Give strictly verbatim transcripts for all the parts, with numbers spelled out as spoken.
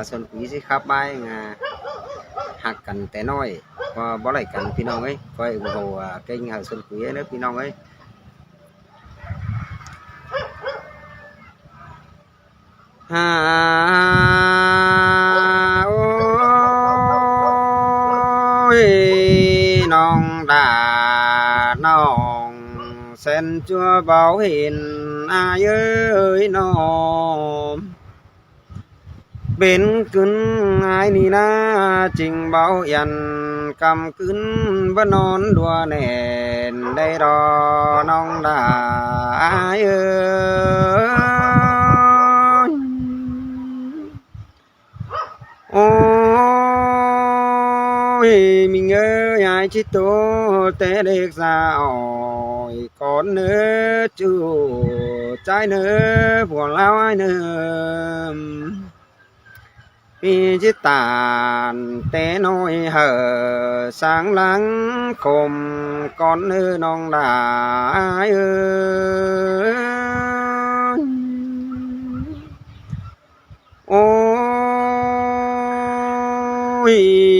Xuân Quý ꞌchí khắp bái ꞌnga ꞌhặc căn té ꞌnọi, ꞌcọ báu đảy căn ꞌpi ꞌnọng ới, ꞌcoi ủng hộ ꞌa kênh Hảo Xuân Quý ới ꞌnớ ꞌpi ꞌnọng ới. Ha, ôi, ꞌnọng đa ꞌnọng ꞌsén ꞌchua báu hên ai ới ꞌnọ. Bến cứn ai ꞌnị ꞌna ching báu dản, ꞌcắm cứn báu ꞌnón đua nẻn đảy ꞌló ꞌnọng đa ai ới. Ôi, ꞌminh ới, ai ꞌchí ꞌtố té đếc da ỏi cón ꞌnớ ꞌchu, ꞌchái ꞌnớ, pua ꞌláo ai ꞌnớ. ꞌPi ꞌchí tản té ꞌnọi hảư sáng láng khôm cón ꞌnớ ꞌnọng đa ai ới. Ôi,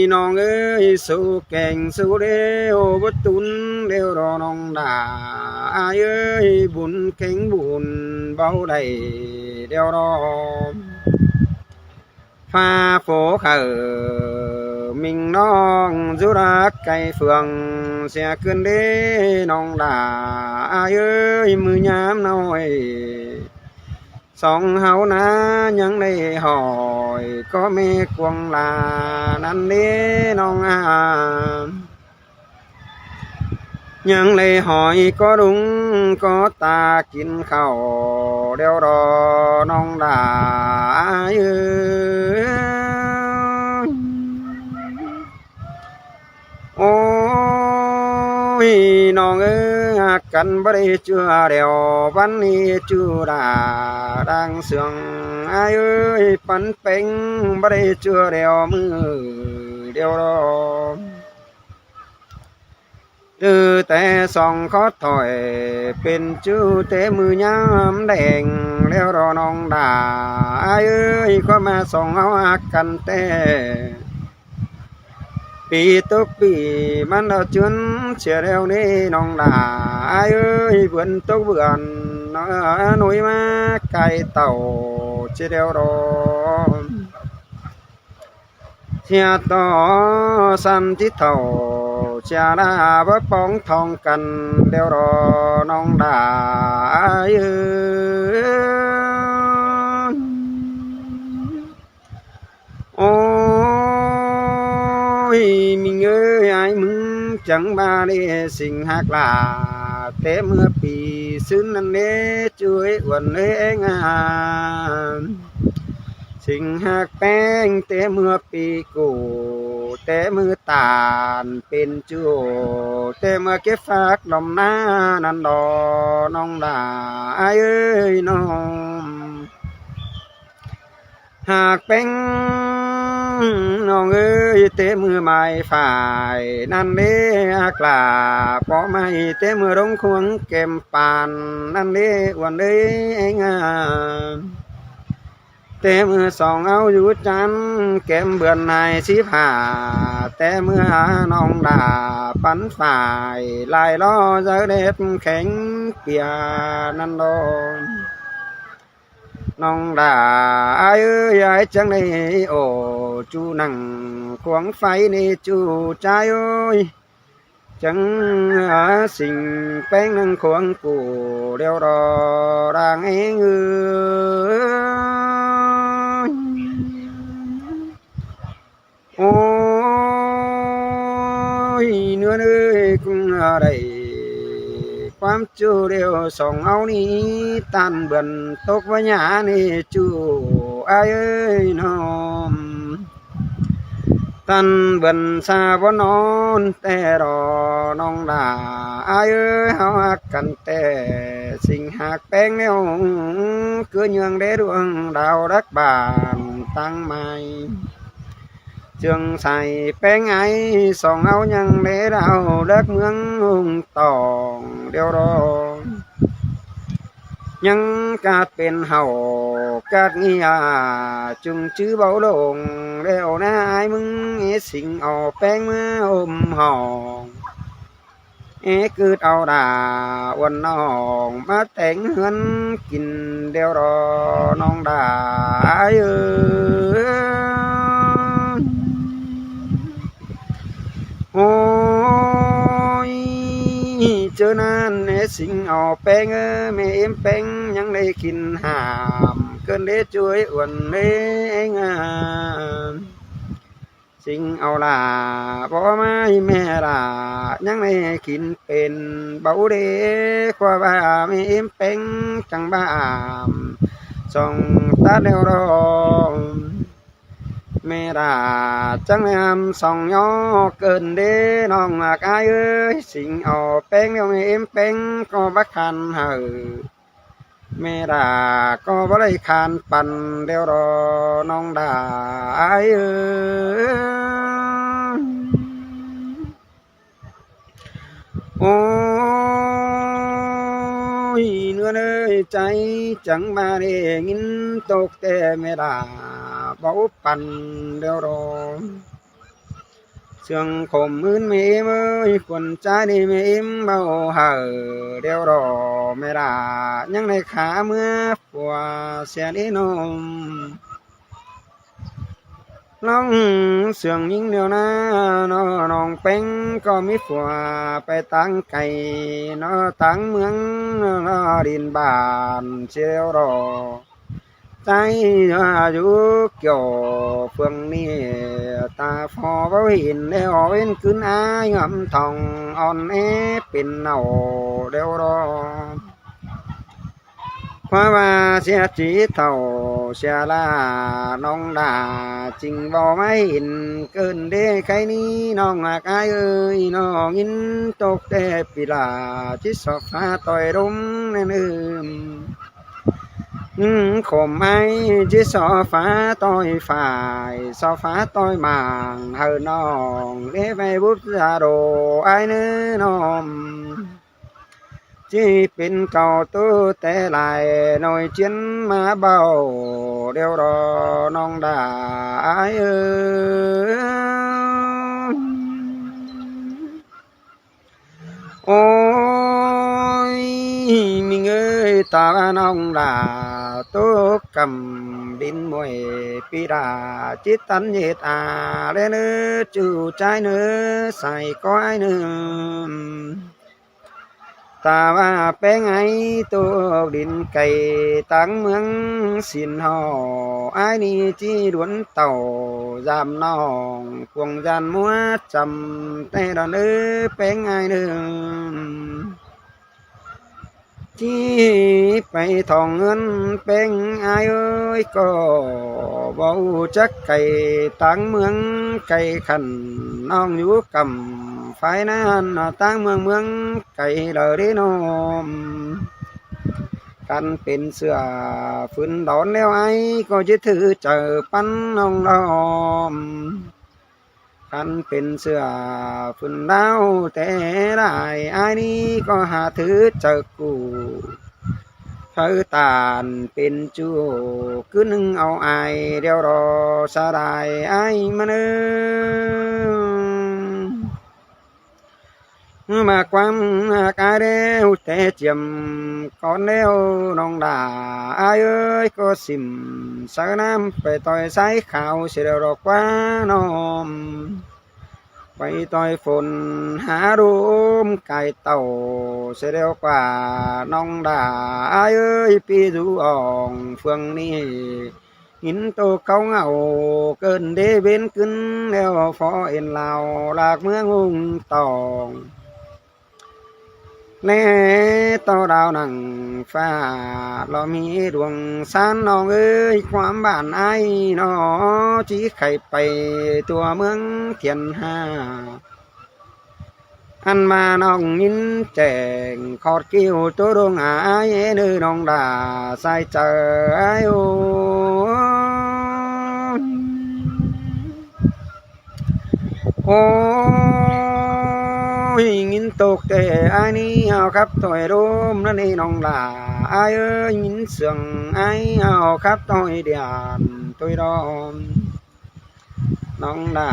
ꞌnọng ới, sú keng sú đeo báu tún đeo ꞌló ꞌnọng đa ai ới, bun keng bun báu đảy đeo ꞌló. Pha phố khảư ꞌminh ꞌnọng dú đắc cay phường sia cươn đế ꞌnọng đa ai ới, ꞌmự ꞌnhám ꞌnọi song ꞌháu ꞌná ꞌnhắng đảy hỏi có ꞌme cuông la ꞌnặn đế ꞌnọng a. ꞌNhắng đảy hỏi có đúng có ta kin khảu đeo ꞌló ꞌnọng đa ai ới. Ôi, ꞌnọng ới, ꞌhặc căn báu đảy ꞌchua đeo bắn ꞌnị ꞌchu đa đang sương ai ới, pắn péng báu đảy ꞌchua đeo ꞌmự đeo ꞌló. Từ té song khót thỏi pên ꞌchu té ꞌmự ꞌnhám đeng đeo ꞌló ꞌnọng đa ai ới, ꞌcọ ꞌma song ꞌháu ꞌhặc căn té. ꞌPi tốc ꞌpi ꞌmắn ꞌló ꞌchướn sia đeo ꞌnị ꞌnọng đa ai ới, bươn tốc bươn ꞌnọi ꞌmá cai tảu sia đeo ꞌló. Sia ꞌto săn ꞌchí thảu sia đa báu póng thong căn đeo ꞌló ꞌnọng đa ai ới. Ôi, ꞌminh ới, ai ꞌmứng chắng ꞌva đê sing ꞌhặc lả té ꞌmưa pi ꞌsứn ꞌnặn đế ꞌchu ới uôn ới ꞌéng a. Sing ꞌhặc ꞌpéng té ꞌmưa pi củ té ꞌmưa tản pên ꞌchu té ꞌmưa kếp phák lom ꞌná ꞌnặn ꞌló ꞌnọng đa ai ới ꞌnọng. ꞌHặc ꞌpéng ꞌnọng ới, té ꞌmưa mai phải ꞌnặn đế ꞌhặc lả, pó mai té ꞌmưa ꞌlống khuống kem pàn ꞌnặn đế uôn ới ꞌéng a. Té ꞌmưa song ꞌháu dú chăn kem bươn nai síp hả, té ꞌmưa ꞌnọng đa pắn phải lai ꞌló dáư đét khéng pia ꞌnặn ꞌló. ꞌNọng đa ai ới, ai chắng đảy ổ ꞌchu nẳng khuống pháy ꞌnị ꞌchu ꞌchái ới. Chắng sing ꞌpéng nẳng khuống củ đeo ꞌló đang ꞌéng ới. Ôi, ꞌnứa ới, ꞌcúng đảy ꞌquám ꞌchu đeo song ꞌháu ꞌnị tản bươn tốc ꞌva nhả ꞌnị ꞌchu ai ới ꞌnọng. Tản bươn sa bó ꞌnón té ꞌló ꞌnọng đa ai ới, ꞌháu ꞌhặc căn té sing ꞌhặc ꞌpéng ꞌnéo cứ ꞌnhương đé ꞌluống đao đắc bản tang mai. Chương sai ꞌpéng ai song ꞌháu ꞌnhắng đé đao đắc ꞌmướng ung tỏng đeo ꞌló. ꞌnhắng cát pên hảư cát ꞌnị a, ꞌchung ꞌchư báu lông ꞌlẹo ꞌna ải ꞌmứng é sính au ꞌpéng ꞌmứa ôm hỏng. É ꞌcứt au đa uôn ꞌnọng ꞌmá téng ꞌhướn kin ꞌlẹo ꞌnọng đa ải ới. Ôi, ꞌchớ ꞌnặn é sính au ꞌpéng ới, ꞌmẹ ꞌếm ꞌpéng ꞌnhắng đảy kin hảm ꞌcợn đé ꞌchu uôn đé ꞌnhắng. Sính au lả báu ꞌmá ꞌmẹ lả ꞌnhắng đảy kin pên báu đé, ꞌquá ꞌva ꞌmẹ ꞌếm ꞌpéng chắng bám song tát ꞌlẹo ꞌnọng. ꞌMẹ lả chắng ꞌmẹ ꞌmám song ꞌnhó ꞌcợn đé ꞌnọng ải ới. Sính au ꞌpéng ꞌlẹo ꞌmẹ ꞌếm ꞌpéng ꞌcọ báu khan hảư. ꞌMẹ lả ꞌcọ báu đảy khan păn ꞌlẹo ꞌnọng đa ải ới. Ôi, ꞌnưn ới, chảy chắng ꞌva đé ꞌnghín tốc té ꞌmẹ lả báu păn ꞌlẹo ꞌnọng. ꞌSướng khôm ứn ꞌmẹ ꞌếm ới, khuôn ꞌchái đé ꞌmẹ ꞌếm báu hảư ꞌlẹo ꞌnọng. ꞌMẹ lả ꞌnhắng đảy khả ꞌmứa phua sia đé ꞌnọng. ꞌLóng ꞌsướng ꞌnhính ꞌlẹo ꞌna ꞌnọng ꞌpéng ꞌcọ ꞌmí phua pay ꞌtáng cay ꞌnọ, ꞌtáng ꞌmướng ꞌnọ, đin bản ꞌsịu ꞌlẹo ꞌnọng. Chảy dú kiẻo phường ꞌnị ta phó báu hên ꞌlẹo ꞌvến ꞌcứn ải ngắm thong ón é pên nảu ꞌlẹo ꞌnọng. ꞌQuá ꞌva sia ꞌchí thảu sia ꞌlạ ꞌnọng đa ching báu ꞌmá hên ꞌcợn đé khay ꞌnị ꞌnọng ải ới. ꞌNọng ꞌnghín tốc té pi lả ꞌchí so phá ꞌtoi ꞌlốm ꞌnặn ứm. ꞌNhính khôm ải ꞌchí so phá ꞌtoi phải, so phá ꞌtoi mạng hảư ꞌnọng đé vay búp da đồ ải ꞌnớ ꞌnọng. ꞌChí pên cáu ꞌtố té lai ꞌnọi ꞌchiến ꞌmá báu ꞌlẹo ꞌnọng đa ải ới. Ôi, ꞌmính ới, ta ꞌva ꞌnọng đa tốc căm đin muối pi đa ꞌchí tắn ꞌdệt a ꞌlẹo ꞌnớ ꞌchu ꞌchái ꞌnớ sai ꞌcọ ải ꞌnớ. Ta ꞌva ꞌpéng ải tốc đin cay ꞌtáng ꞌmướng sính hảư ải ꞌnị ꞌchí đuôn tảu dăm ꞌnọng cuông dăn ꞌmúa chăm té đon ới ꞌpéng ải ꞌnớ. ꞌChí pay thong ꞌngớn ꞌpéng ải ới ꞌcọ báu chắc cay ꞌtáng ꞌmướng cay khăn ꞌnọng dú căm phái ꞌnặn ꞌtáng ꞌmướng ꞌmướng cay đaư đé ꞌnọng. Khăn pên sửa phưn đón ꞌlẹo ải ꞌcọ ꞌchí thứ chaư păn ꞌnọng ꞌlẹo. Khăn pên sửa phưn đao té lai ải ꞌnị ꞌcọ hả thứ chaư củ. Khảu tản pên ꞌchu ꞌcứn ꞌnưng au ải ꞌlẹo ꞌnọng sa lai ải ꞌmắn ới. ꞌMá ꞌquám ꞌhặc ải ꞌlẹo té chiêm cón ꞌlẹo ꞌnọng đa ải ới ꞌcọ sỉm sáư ꞌnặm pay ꞌtoi sái khảu ꞌsịu ꞌlẹo ꞌnọng ꞌquá ꞌnọng. Pay ꞌtoi phôn hả ꞌlốm cai tảu ꞌsịu ꞌlẹo ꞌquá ꞌnọng đa ải ới. ꞌPi dú ỏng phường ꞌnị ꞌnghín tô cáu ngảu ꞌcợn đé bến ꞌcứn ꞌlẹo phó ên lao ꞌlặc ꞌmướng ung tỏng. ꞌLé ꞌto đao nẳng phả lo ꞌmí luông ꞌsán ꞌnọng ới, ꞌquám bản ải ꞌnọ ꞌchí khay pay tua ꞌmướng thiên hà. Ăn ꞌva ꞌnọng ꞌnghín chẻng khót ꞌkiu ꞌtố ꞌluống ải ꞌnớ ꞌnọng đa sai chaư ải ới. Ôi, ꞌnghín tốc té ải ꞌnị hảư khắp ꞌtội ꞌlốm ꞌnặn ꞌnị ꞌnọng lả. Ải ơi, ꞌnghín sương ải hảư khắp ꞌtội điện ꞌtội đom ꞌnọng lả.